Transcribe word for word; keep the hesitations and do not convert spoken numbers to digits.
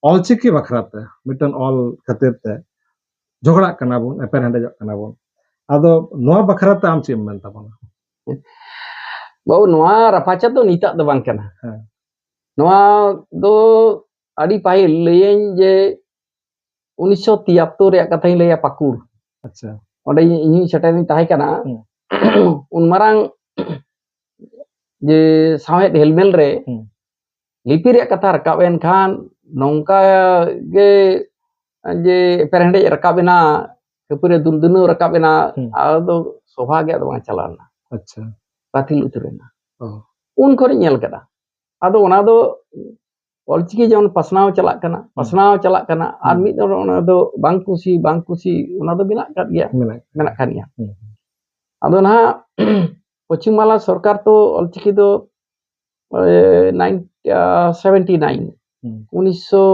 ᱚᱞᱪᱤᱠᱤ ᱵᱟᱠᱷᱨᱟ ᱛᱮ ᱢᱤᱫᱴᱮᱱ ᱚᱞ ᱠᱷᱟᱹᱛᱤᱨ ᱛᱮ ᱡᱷᱚᱜᱽᱲᱟᱜ ᱠᱟᱱᱟ ᱵᱚᱱ, ᱮᱯᱮᱨ ᱦᱮᱸᱰᱮᱡᱚᱜ ᱠᱟᱱᱟ ᱵᱚᱱ᱾ ᱟᱫᱚ ᱱᱚᱣᱟ ᱵᱟᱠᱷᱨᱟ ᱛᱮ ᱟᱢ ᱪᱮᱫ ᱮᱢ ᱢᱮᱱ ᱛᱟᱵᱚᱱᱟ? ᱵᱟᱹᱵᱩ, ᱱᱚᱣᱟ ᱨᱟᱯᱟᱪᱟᱜ ᱫᱚ ᱱᱤᱛᱟᱜ ᱫᱚ ᱵᱟᱝ ᱠᱟᱱᱟ᱾ ᱦᱮᱸ᱾ ᱱᱚᱣᱟ ᱫᱚ ᱟᱹᱰᱤ ᱯᱟᱹᱦᱤᱞ ᱞᱟᱹᱭᱟᱹᱧ ᱡᱮ ᱩᱱᱤᱥᱥᱚ ᱛᱤᱭᱟᱛᱛᱳᱨ ᱨᱮᱭᱟᱜ ᱠᱟᱛᱷᱟᱧ ᱞᱟᱹᱭᱟ, ᱯᱟᱹᱠᱩᱲ᱾ ᱟᱪᱪᱷᱟ᱾ ᱚᱸᱰᱮ ᱤᱧ ᱦᱚᱸᱧ ᱥᱮᱴᱮᱨ ᱤᱧ ᱛᱟᱦᱮᱸ ᱠᱟᱱᱟ᱾ ᱦᱩᱸ᱾ ᱩᱱ ᱢᱟᱨᱟᱝ ᱡᱮ ᱥᱟᱶᱦᱮᱫ ᱦᱮᱞᱢᱮᱞ ᱨᱮ ᱦᱩᱸ᱾ ᱞᱤᱯᱤ ᱨᱮᱭᱟᱜ ᱠᱟᱛᱷᱟ ᱨᱟᱠᱟᱵ ᱮᱱ ᱠᱷᱟᱱ ᱱᱚᱝᱠᱟ ᱜᱮ ᱡᱮ ᱮᱯᱮᱨᱦᱮᱸᱰᱮᱡ ᱨᱟᱠᱟᱵ ᱮᱱᱟ, ᱠᱷᱟᱹᱯᱟᱹᱨᱤ ᱫᱩᱞ ᱫᱩᱱᱟᱹᱣ ᱨᱟᱠᱟᱵ ᱮᱱᱟ, ᱦᱩᱸ᱾ ᱟᱫᱚ ᱥᱚᱵᱷᱟ ᱜᱮ ᱟᱫᱚ ᱵᱟᱝ ᱪᱟᱞᱟᱣ ᱞᱮᱱᱟ, ᱟᱪᱪᱷᱟ᱾ ᱵᱟᱹᱛᱤᱞ ᱩᱛᱟᱹᱨ ᱮᱱᱟ᱾ ᱚ᱾ ᱩᱱ ᱠᱷᱚᱱᱤᱧ ᱧᱮᱞ ᱠᱮᱫᱟ᱾ ᱟᱫᱚ ᱚᱱᱟ ᱫᱚ ᱚᱞᱪᱤᱠᱤ ᱡᱮᱢᱚᱱ ᱯᱟᱥᱱᱟᱣ ᱪᱟᱞᱟᱜ ᱠᱟᱱᱟ, ᱦᱩᱸ᱾ ᱯᱟᱥᱱᱟᱣ ᱪᱟᱞᱟᱜ ᱠᱟᱱᱟ, ᱟᱨ ᱦᱩᱸ᱾ ᱢᱤᱫ ᱫᱚ ᱚᱱᱟ ᱫᱚ ᱵᱟᱝ ᱠᱩᱥᱤ, ᱵᱟᱝ ᱠᱩᱥᱤ, ᱚᱱᱟ ᱫᱚ ᱢᱮᱱᱟᱜ ᱟᱠᱟᱫ ᱜᱮᱭᱟ, ᱢᱮᱱᱟᱜ᱾ ᱢᱮᱱᱟᱜ ᱠᱟᱱ ᱜᱮᱭᱟ᱾ ᱦᱩᱸ᱾ ᱟᱫᱚ ᱱᱟᱦᱟᱜ ᱯᱚᱪᱷᱤᱢ ᱵᱟᱝᱞᱟ ᱥᱚᱨᱠᱟᱨ ᱛᱚ ᱚᱞᱪᱤᱠᱤ ᱫᱚ, ᱮ, nine, ᱟ, seventy nine, ᱦᱩᱸ᱾ ᱩᱱᱤᱥᱥᱚ